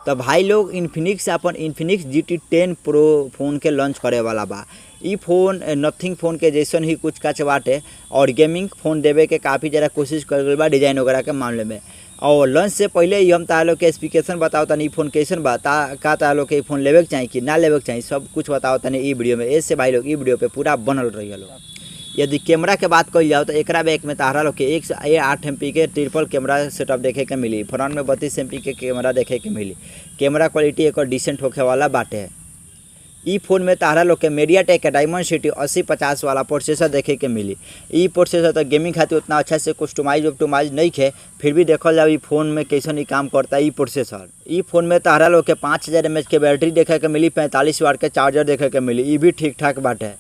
तो भाई लोग, इन्फिनिक्स अपन इन्फिनिक्स GT 10 pro phone के लॉन्च करे वाला बा। ई फोन नथिंग फोन के जैसन ही कुछ कच बाटे और गेमिंग फोन देवे के काफ़ी ज़्यादा कोशिश कइल गइल बा डिज़ाइन वगैरह के मामले में। और लॉन्च से पहले ही हम तारा लोग के स्पेसिफिकेशन बताओ तनी, ई फोन कैसन बा, ता का तारा लोग के ई फोन लेवे के चाही कि ना लेवे के चाही, सब कुछ बताओ तनी ई वीडियो में। ऐसे भाई लोग ई वीडियो पे पूरा बनल रही लोग। यदि कैमरा के बात कइल जाओ तो एकरा बैक में तारा लोग के एक सौ 8 एम पी के ट्रिपल कैमरा सेटअप देखे के मिली। फ्रंट में 32 एम पी के कैमरा देखे के मिली। कैमरा क्वालिटी एक डिसेंट होखे वाला बाटे। ई फोन में तारा लोग के मीडिया टेक के डायमेंसिटी 8050 वाला प्रोसेसर देखे के मिली। ई प्रोसेसर तो गेमिंग खातिर उतना अच्छा से कस्टमाइज ऑप्टिमाइज नहीं खे, फिर भी देखल जाओ ई फोन में कैसन ई काम करता ई प्रोसेसर। ई फोन में तारा लोग के 5000 एम एच के बैटरी देखे के मिली, 45 वाट के चार्जर देखे के मिली। ई भी ठीक ठाक बाटे।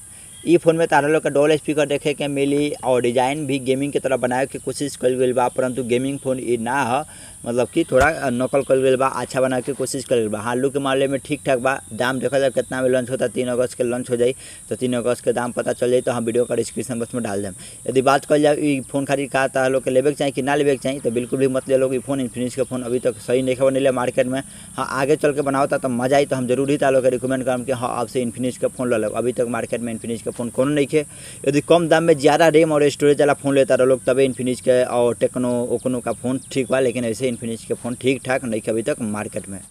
ई फोन में तारा लोग के डुअल स्पीकर देखे के मिली और डिजाइन भी गेमिंग के तरह बनावे के कोशिश कइल गइल बा, परंतु गेमिंग फोन ई ना ह, मतलब कि थोड़ा नकल कइल गइल बा, अच्छा बनावे के कोशिश कइल गइल बा। हाँ, लुक के मामले में ठीक ठाक बा। दाम देखल जाए कितना में लॉन्च होता। 3 अगस्त के लॉन्च हो जाई तो 3 अगस्त के दाम पता चल जाई तो हम वीडियो का डिस्क्रिप्शन बॉक्स में डाल देम। यदि बात कइल जाए ई फोन खातिर का तारा लोग के लेवे के चाही कि ना लेवे के चाही, तो बिल्कुल भी मत ले लोग ई फोन। इन्फिनिक्स के फोन अभी तक सही नहीं बनेले मार्केट में। हाँ, आगे चल के बनावता तो मजा आई तो हम जरूर ही तारा लोग के रिकमेंड करम कि हाँ, आपसे इन्फिनिक्स के फोन ले लो। अभी तक मार्केट में इन्फिनिक्स के फोन कोनो नहीं खे। यदि कम दाम में ज़्यादा रैम और स्टोरेज वाला फोन लेता रहो लोग, तबे इन्फिनिक्स के और टेक्नो ओक्नो का फोन ठीक बा, लेकिन ऐसे इन्फिनिक्स के फोन ठीक ठाक नहीं अभी तक मार्केट में।